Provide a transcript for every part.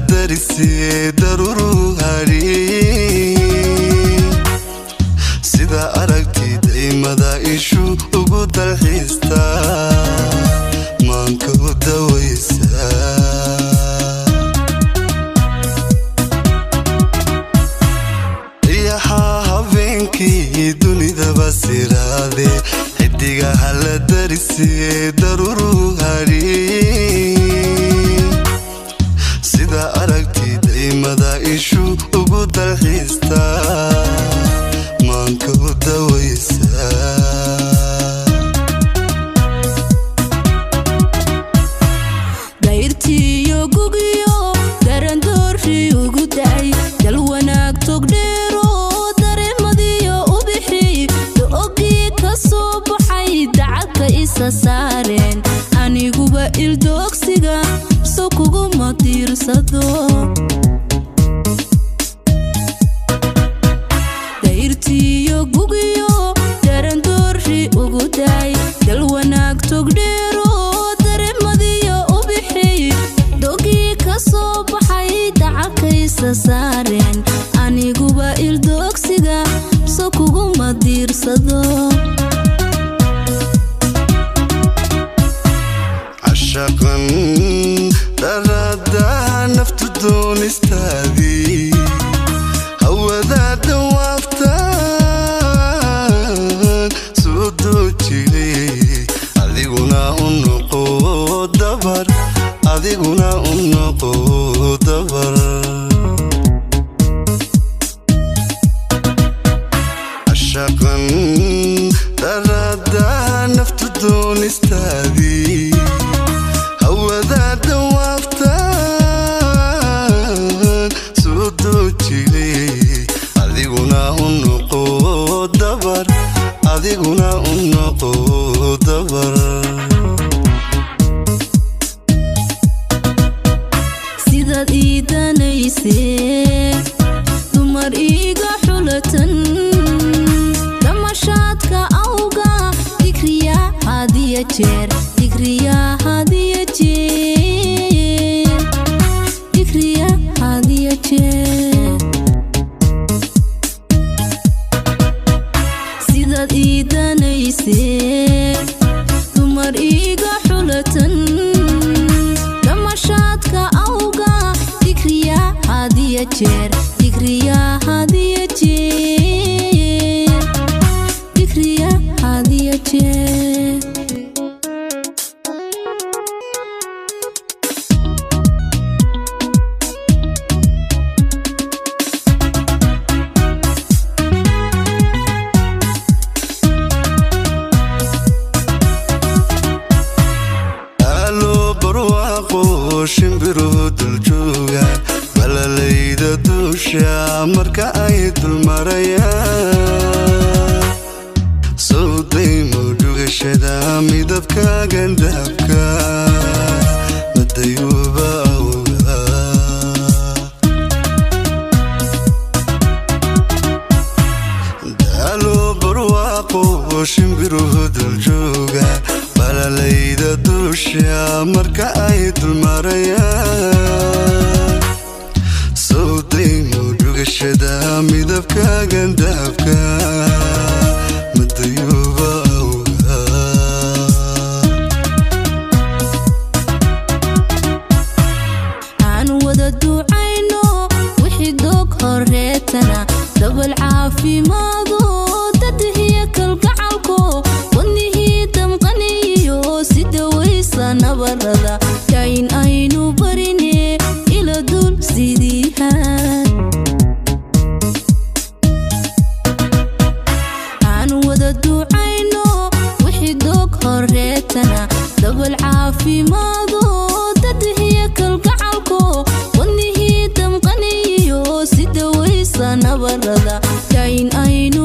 Darisee daruuru hari, sida aragti daymada ishu ugu dalxiista, maanka u dawaysa. Iyaxaa habeenkii dunidaba siraade, xidigaha la darisee daruuru hari, sida aragti daymada ishu ugu dalxiista, maanka u dawaysa. Dayrtiyo gugiyo darandoori ugu da'ay, dal wanaag togdheero dareemadiyo ubixi, do-ogii ka soo baxay dacadka isa saareen, aniguba ildoogsiga so kuguma diirsado. Dayrtiyo gugiyo darandoori ugu daay, dal wanaag togdheero dareemadiyo ubixi, dogii ka soo baxay dacalkaysa saareen, aniguba ildoogsiga so kuguma diirsado. Cashaqan daradaa naftu doonistaadii, hawadaa dhawaaftaan soo doojilay, adiguna u noqo dabar, adiguna u noqo dabar. Cashaqan daradaa naftu doonistaadii, hawadaa dhawaaftaan soo doojilay, adiguna u noqo dabar, adiguna u noqo dabar. Sidaad ii danaysee dumar iiga xulatan, damashaadka awga digriya hadiya jeer, digriya hadiya jeer, digriya hadiya jeer. Sidaad ii danaysee dumar iiga xulatan, damashaadka awga digriya hadiya jeer, digriya hadiya jeer, digriya hadiya jeer. Alo barwaaqo, shimbiruhu duljooga, balalayda duusha marka ay dulmarayaan, soo daymo dhugashada midabka gandhabka madayuuba awga. Daalo barwaaqo, shimbiruhu duljooga, balalayda duusha marka ay dulmarayaan, soo daymo dhugashada midabka gandhabka madayuuba awga. Aan wada ducayno wixii doog horeetana, dabal caafimaado dadihiyo kalgacalko, wadnihii damqaniyo si dawaysa nabarada dayn aynu barine ila dul sidiihaan. Aan wada ducayno wixii doog horeetana, dabal caafimaado dadihiyo kalgacalko, wadnihii damqaniyo si dawaysa nabarada dayn aynu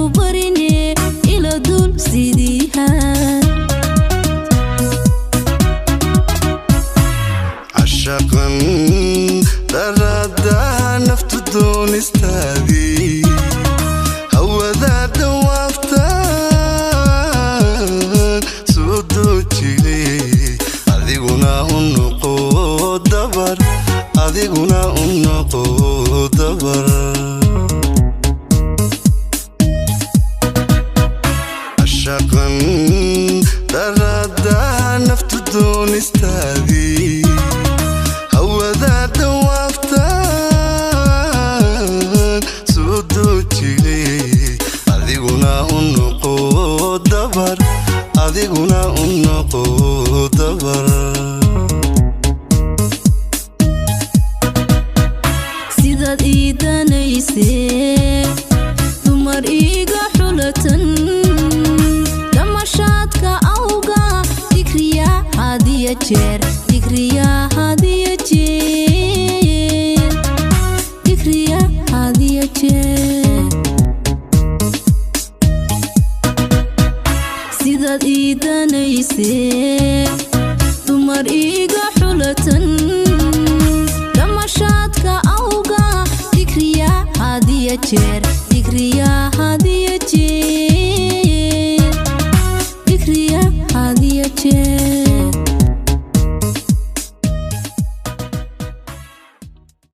Caashaqan daraada naftu doonistaadii hawada dhawaaftaan soo doojile, adiguna u noqo dabar, adiguna u noqo dabar. Sidaad ii danaysee dumar iiga xulatan, damashaadka awga digriya hadiya jeer, digriya hadiya jeer, digriya hadiya jeer. Sidaad ii danaysee dumar iiga xulatan, damashaadka awga digriya hadiya jeer.